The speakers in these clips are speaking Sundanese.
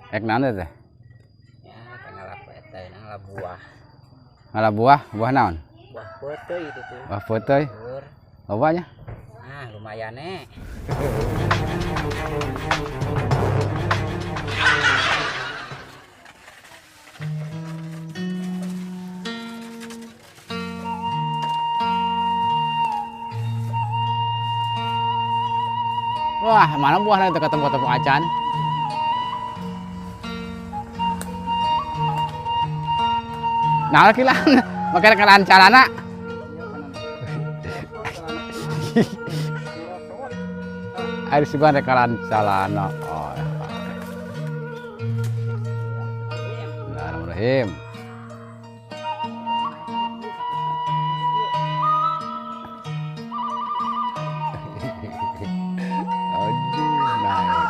Ek naon teh? Ya, ngalap eta ngalap buah. Ngalap buah, buah naon? Buah peuteuy itu tuh. Buah peuteuy. Loba nya? Ah, lumayan eh. Wah, mana buahnya itu ketemu-ketemu acan? Nah, lagi lah, makanya kelan calana. Air sugan rekalan calana. Oh, ya. Bismillahirrahmanirrahim. Aduh, naik.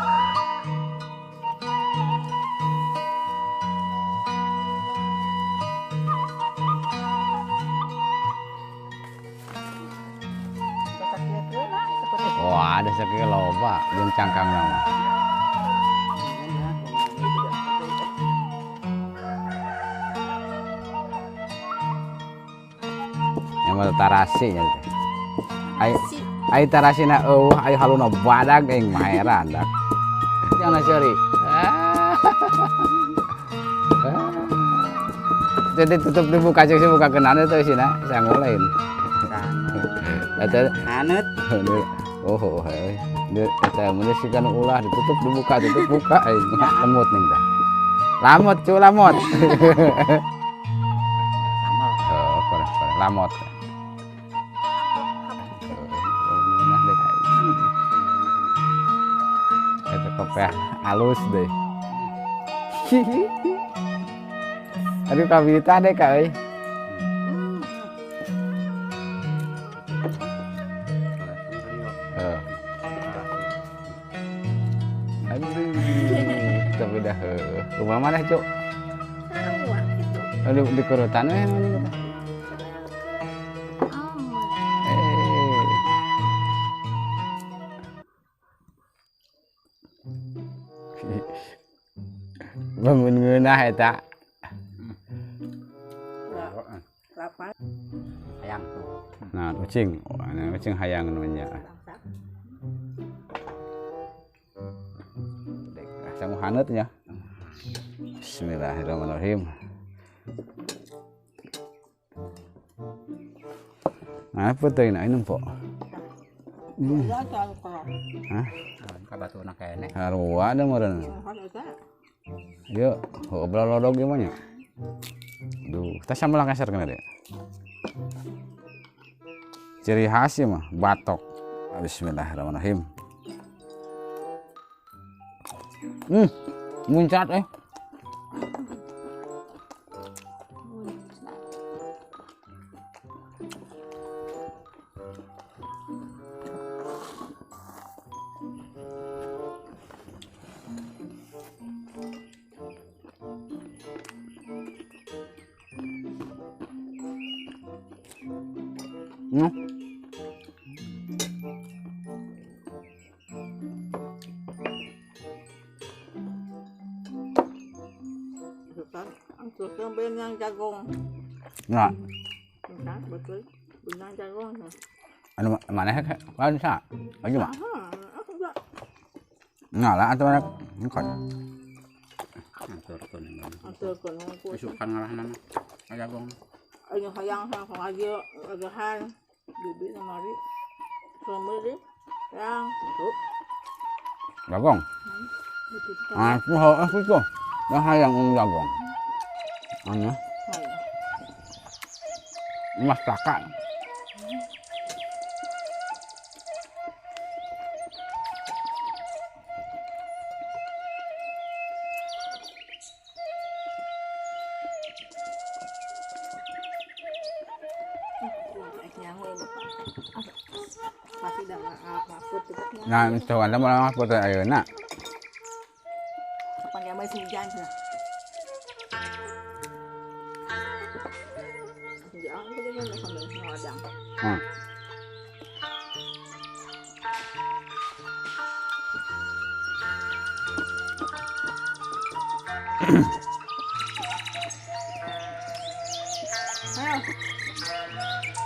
Wah, ada sekilo loba jeung cangkang mah. Yang mah tarasi nya teh. Ai ai tarasina eueuh ai haluna badag aing mah heran dak. Jangan seuri. Jadi tutup dibuka cek buka kenana teh sina sangu lain. Eta haneut. Oh, hei. Eta mun sih kan ulah ditutup dibuka tutup buka aing lemot ning tah. Lamot cu lamot. Oh, koreh koreh lamot. Eta kopiah alus deh. Aduh kabita deh kak euy. Aduh, tapi dah rumah mana cuk? Aduh, di kerutan we mana kita. Bangun ngeunah eta. Hayang tuh. Nah, ucing. Oh, nah, ucing hayang nu nya. Sangu haneut nya. Bismillahirrahmanirrahim. Nah, peuteui na nempo. Hah? Ka batuna keneh. Sarua da meureun. Ieu heuh lodog ieu mah nya. Duh, teh sambal kaser kana deui. Ciri khas ieu mah batok. Bismillahirrahmanirrahim. Muncrat eh. Benang jagung. Nah. Betul. Benang jagung. Anu mana kan sa? Lagi mah. Nah lah atuh anak kan. Aturkeun. Aturkeun. Isukan ngalahna mah jagung. Ayo hayang hayang aja agahan bibi mari. Sambil yang tuh. Jagung. Aku aku tuh. Dah hayang jagung. Anu. Mas kakak. Nah, coba anda malah foto ayeuna. Kapan dia masih hujan sih?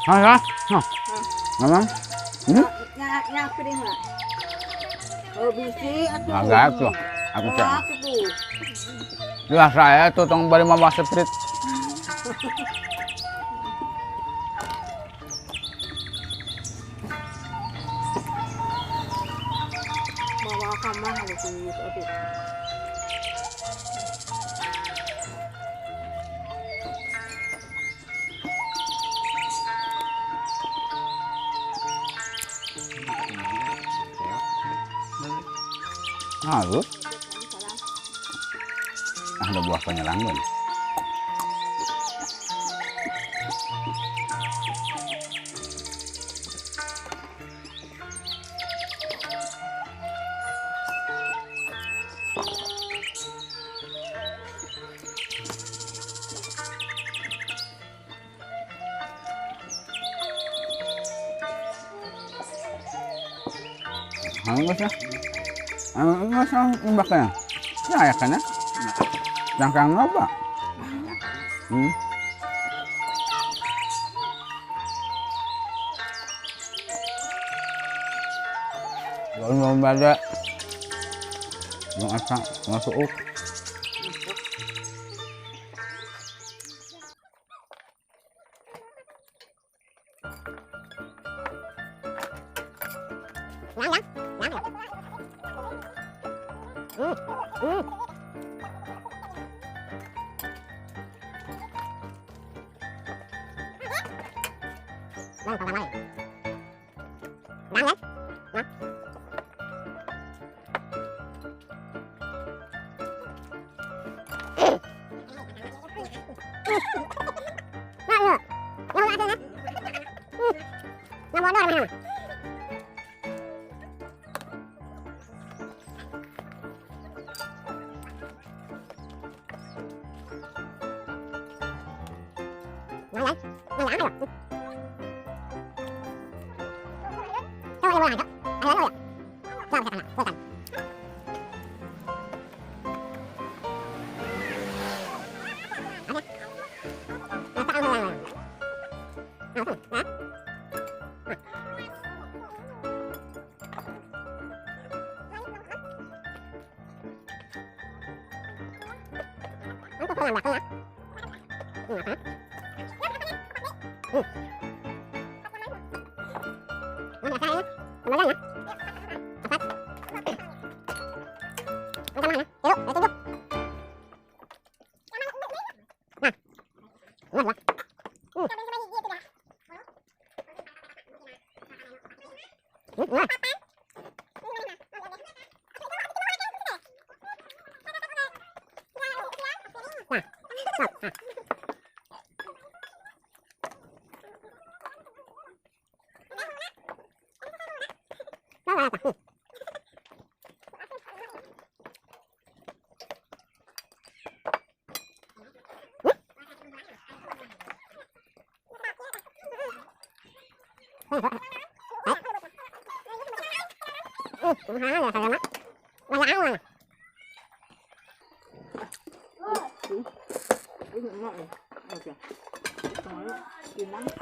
Hah, hah. Mamang. Nya piring lah. Oh, bisi atuh. Agak tuh. Aku cak. Lah saya tuh tong bari mama seprit. Bawa kamar harus atuh. Nah, lu. Ada buah penyelanggun. Hangus ya. Hangus bakanya. Ya ya kan ya. Cangkang apa? Kalau mau ada, mau apa, mau suuk.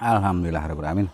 Alhamdulillah rabbil alamin.